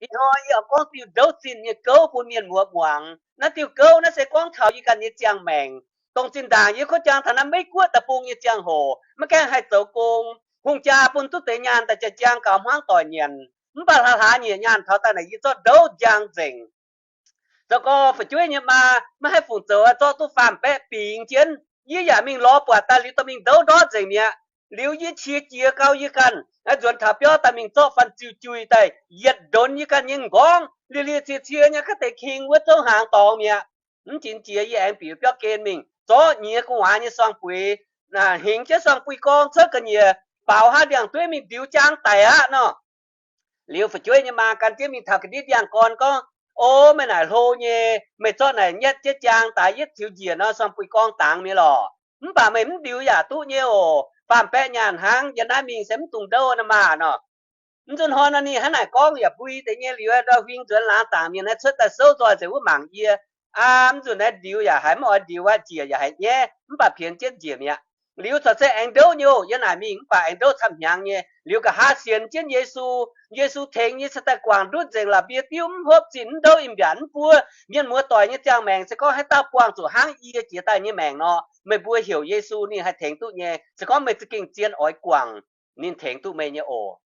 Ih hnoi yie oix gorngv diuh ndouv zinh nyei gouv bun mienh muoz muangx. Naaiv diuh gouv naaiv se gorngv taux yie ganh nyei ziangh maengc. Dongh zinh ndaangc yie kuv jang taux naaiv Meiv Guoqv daaih bung nyei ziangh hoc, maiv gaengh haih zoux gong. Hungh jaa bun duqv deix nyaanh daaih jaa-jaang gaux hmuangv doic nyanc. Mv baac hlaax-hlaax nyieqc nyaanh taux daaih naaic yie zorqv ndouv njang nzengc. Zoux gorx fu'jueiv nyei maa maiv haih fungc zoux, zorqv duqv faam-baeqv bingx jienv. Yie yaac mingh lorz buatc daaih liuz dorh mingh ndouv ndortv nzengc mi'aqv. Liuz yie qiex jiez gau yie ganh nzuonx taux biauv daaih mingh zorqv fan ziu jui daaih yietc ndonx yie ganh nyei m'nqorngv, lie lie cie cie nyei ga'deix king wuov zouv hnaangx dorngx mi'aqv. Mv jinx jiex yie aengx bieqc biauv gen mingh zorqv nyiex gu'nguaaz nyei suang-buix, hingx jienv suang-buix gorngv cuotv ga'nyiec, baaux haav ndiangx-dueiv mingh ndiux jaang daic aqv nor. Liuz fu'jueiv nyei maa gan jienv mingh taux ga'ndiev ndiangx-gorn gorngv, O, meih naaic hlo nyei, meih zorqv naaic nyatv jienv jaang daaih yietv ziux njiec nor, suang-buix gorngv dangx mi'aqv lorqc. Mv baac meih mv ndiux yaac duqv nyei oc. Faam-baeqv nyaanh hnangv, yie naaiv mingh se mv dungx ndouv nor maah nor. Mv nzunc hnoi nor ninh hnangv naaic gorngv yaac mbui deix nyei liuz, ndau-huing nzuonx laangz zaangc mienh naaiv cuotv daaih souv nzoih nzengc wuov mangc yie. Aa, mv nzunc naaiv ndiux yaac haiz mv oix ndiux aqv, njiec yaac haiz nyaiv, mv baac pienx jienv njiec mi'aqv. Liuz corc se aengx ndouv nyei oc. Yie naaic mingh mv baac aengx ndouv camv-hnyangx nyei. Liuz nqa'haav sienx jienv Yesu, Yesu tengx yie cingx daaih guangc ndutv nzengc la'bieiv diuv, mv hopv zinh, mv ndouv, im mbiaatc mv buov. Mienh muoz doic nyei ziangh maengc se gorngv haaix dauh buangh zuqc hnangv yie jiex daaih nyei maengc nor, meih mbuo heuc Yesu ninh haih tengx duqv nyei. Se gorngv meih za'gengh zien oix guangc, ninh tengx duqv meih nyei oc.